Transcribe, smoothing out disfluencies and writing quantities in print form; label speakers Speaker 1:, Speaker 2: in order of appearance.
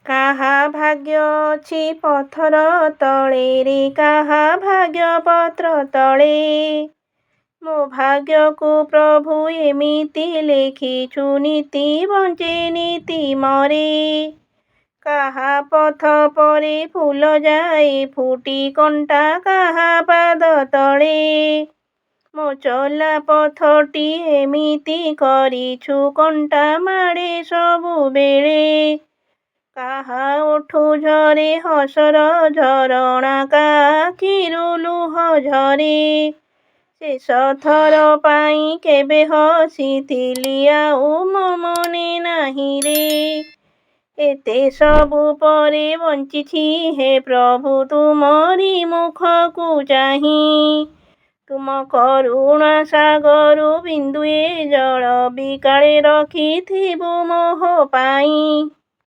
Speaker 1: କାହା ଭାଗ୍ୟ ଅଛି ପଥର ତଳେ ରେ, କାହା ଭାଗ୍ୟ ପତ୍ର ତଳେ। ମୋ ଭାଗ୍ୟକୁ ପ୍ରଭୁ ଏମିତି ଲେଖିଛୁ, ନିତି ବଞ୍ଚେ ନିତି ମରେ। କାହା ପଥ ପରେ ଫୁଲ ଯାଏ ଫୁଟି, କଣ୍ଟା କାହା ପାଦ ତଳେ। ମୋ ଚଲା ପଥଟି ଏମିତି କରିଛୁ, କଣ୍ଟା ମାଡ଼େ ସବୁବେଳେ। କାହା ଓଠୁ ଝରେ ହସର ଝରଣା, କାଖିରୁ ଲୁହ ଝରେ। ଶେଷ ଥର ପାଇଁ କେବେ ହସିଥିଲି ଆଉ ମୋ ମନେ ନାହିଁ ରେ। ଏତେ ସବୁ ପରେ ବଞ୍ଚିଛି ହେ ପ୍ରଭୁ ତୁମରି ମୁଖକୁ ଚାହିଁ। ତୁମ କରୁଣା ସାଗରୁ ବିନ୍ଦୁଏ ଜଳ ବି କାଳେ ରଖିଥିବୁ ମୋହ ପାଇଁ।